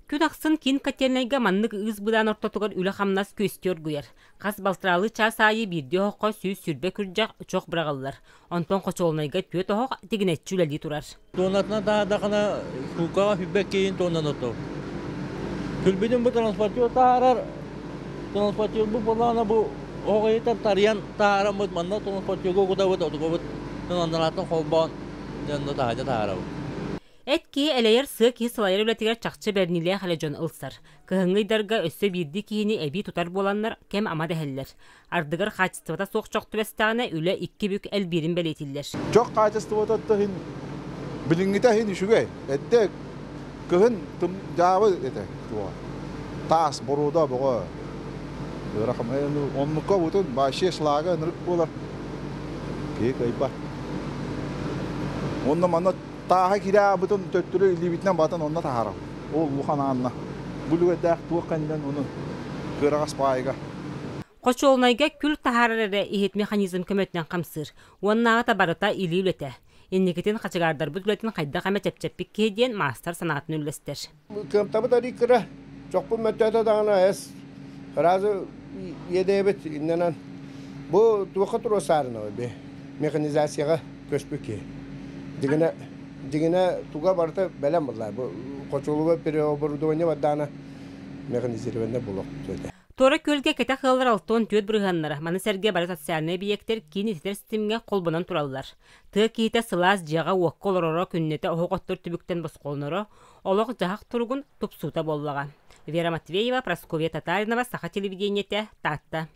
Күн ахсын киин котельнайга маннык ыыс-быдаан ортотугар үлэ-хамнас күөстүү оргуйар. Хас балтараалыы чаас аайы биирдии оһоххо 120 күрдьэх чох быраҕыллар. Онтон хочуолунайга түөрт оһох тигинэччи үлэлии турар. Туонатына таһаардахына сууккаҕа сүүрбэ киин туонан оту. Күлбүтүн бу транспортер таһаарар. Транспортер бу буоллаҕына бу оһох ыйытар тарыйан таһаараммыт манна транспортерга угутабыт, отугабыт андарааттан холбоон дьонно таһырдьа таһаарабыт. Эт киһи элэйэр, сыа киһи салайар үлэтигэр чахчы бэриниилээх эрэ дьон ылсар. Кыһыҥҥы ыйдарга өссө биирдии киһини эбии тутар буоланнар, кэм ама дэһэллэр. Ардыгар хаачыстыбата суох чох түбэстэҕинэ, үлэ икки бүк элбиирин бэлиэтииллэр. Чох хаачыстыбата иһин билиҥҥитэ иһин үчүгэй. Эрдэ кыһын дьаабы этэ туоҕа. Таас, боруода боҕо. Ыарахан оннукка бутун вообще шлага ынырык буолар. Киһи кыайбат. Онно манна Тааһа киирэ аабытын төттөрү илиибитинэн батан онно таһаарабыт. Ол улахан аанна. Бу үлүгэрдээх туох кэннинэн ону кыараҕас баайга. Хочуолунайга күл таһаарар эрэ иһит механизм көмөтүнэн хамсыыр. Уоннааҕыта барыта илии үлэтэ. Инникитин хачыгаардарбыт үлэтин хайдах эмэ чэпчэппит киһи диэн маастар санаатын үллэстэр. Кыамтабыт арый кыра, чохпун мөттөөтө даҕаны эс сразу иэдэйэбит иннэнэн бу туохха туруосаарына би механизацияҕа көспүт киһи. Дьигинэ дьигинэ туга барыта бэлэм буолла. Бу хочулуга переоборудование бардаана механизированный булук этэ. Туора Күөлгэ кэтэх ыаллар 64 бырыһыаннара, маны сэргэ бары социальнай эбийиэктэр киин ититэр ситимҥэ холбонон тураллар. Тыа киһитэ сылаас дьиэҕэ-уокка олороро күннэтэ оһох оттор түбүктэн босхолоноро, олох-дьаһах туругун тупсуута буоллаҕа. Вера Матвеева, Прасковья Татаринова, Саха телевидениетэ, Таатта.